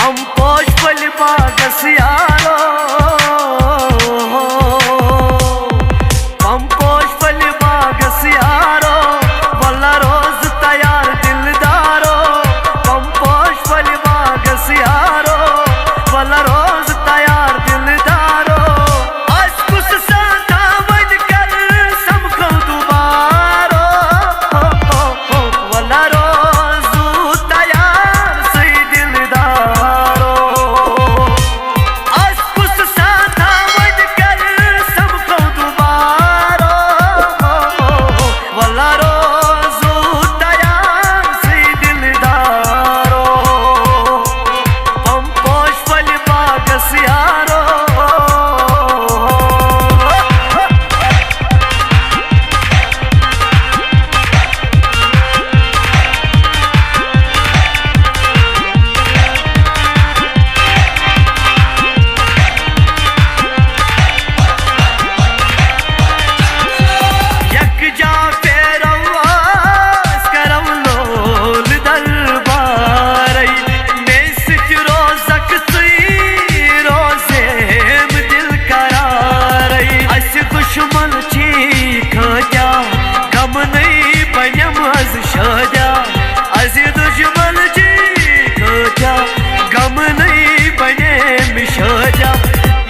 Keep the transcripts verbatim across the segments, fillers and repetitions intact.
پم پوش پھٔلۍ باغس یارو، پم پوش پھٔلۍ باغس یارو، وَلہٕ روز تیار دِلدارو۔ پم پوش پھٔلۍ باغس یارو، وَلہٕ روز تیار دِلدارو۔ اَسہِ کُس ساتھا وۄنۍ کَرِ سَمکھو دُبارٕ۔ وَلہٕ روزو تیار سٕے دِلدارو۔ اَسہِ کُس ساتھا وۄنۍ کَرِ سَمکھو دُبارٕ۔ وَلہٕ روزو تیار سٕے دِلدارو۔ پم پوش پھٔلۍ باغس یارو۔ یکجا پھیرو آز کرو لول دربارے، مے سۭتۍ روزکھ ژٕے روزیم دل قرارے۔ اَسہِ دُشمن چھی کھٲتیا، غمنٕے بنیم از شٲدیا۔ اَسہِ دُشمن چھی کھٲتیا، غمنٕے بنیم شٲدیا۔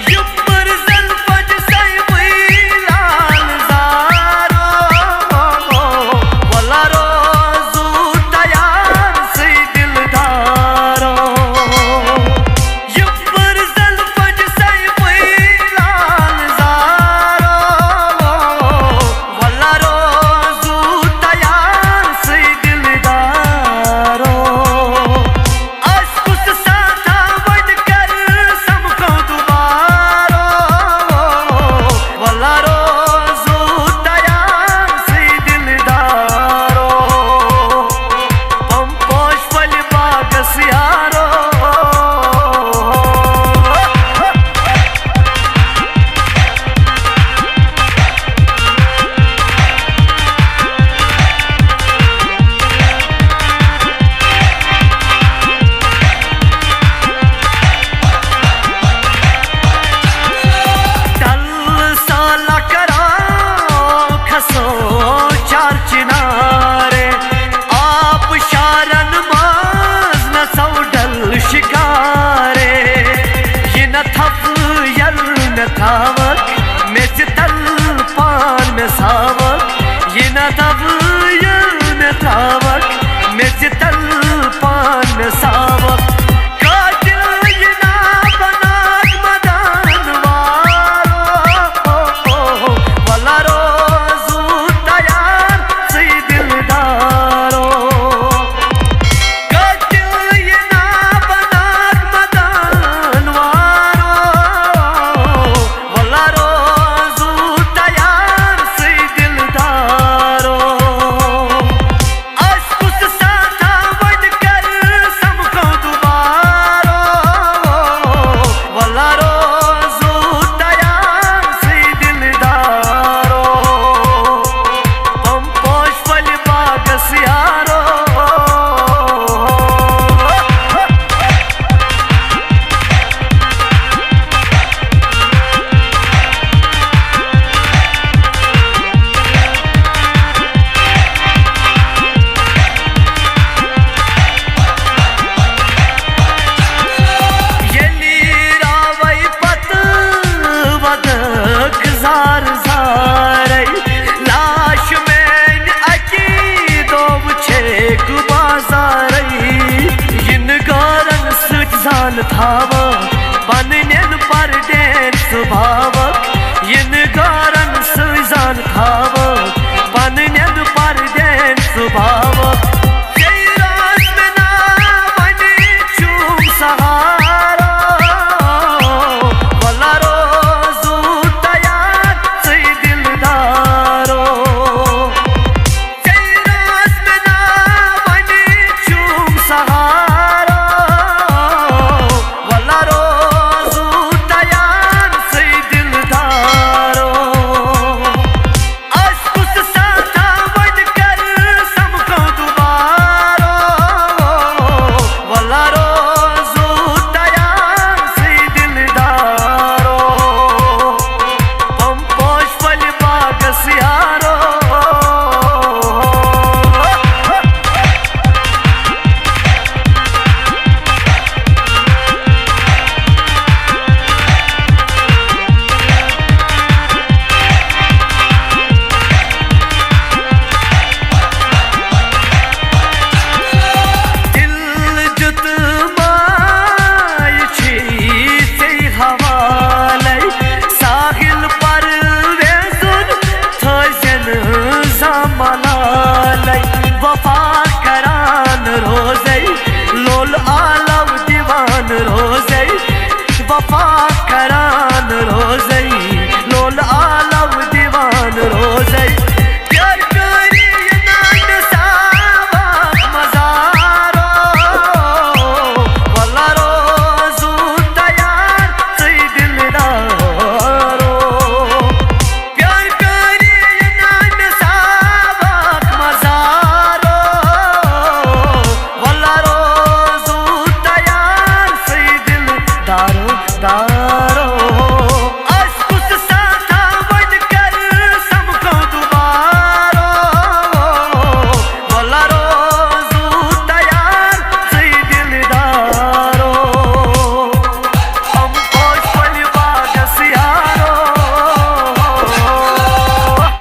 یِم مُرزن پنجہِ سیفٕے لال زارو، وَلہٕ روزو تیار سٕے دِلدارو۔ یِم مُرزن پنجہِ سیفٕے لال زارو، وَلہٕ روزو تیار سٕے دِلدارو۔ اَسہِ کُس ساتھا وۄنۍ کَرِ سَمکھو دُبارٕ۔ وَلہٕ روزو تیار سٕے دِلدارو۔ پم پوش پھٔلۍ باغس یارو۔ ڈل سالہ کرو کھسو چار چنارے، آب شارن منٛز نژو ڈل شکارے۔ یہِ نہ تھپھ یل مےٚ تھاوکھ، مےٚ ژِ تل پان مےٚ ساوکھ۔ یہِ نہ تھپھ یل مےٚ تھاوکھ، مےٚ ژِ تل پان مےٚ ساوکھ۔ قاتل یہِ نا بناک مدان وارو، وَلہٕ روزو تیار سٕے دِلدارو۔ قاتل یہِ نا بناک مدان وارو، وَلہٕ روزو تیار سٕے دِلدارو۔ اَسہِ کُس ساتھا وۄنۍ کَرِ سَمکھو دُبارٕ۔ وَلہٕ روزو تیار سٕے دِلدارو۔ پم پوش پھٔلۍ باغس یارو۔ ییٚلہِ راوے پتہٕ ودٕک زار زارے، لاش میٲنۍ اکی دۄہ وٕچھے بازارے۔ یِنہٕ گارن سۭتۍ زان تھاوو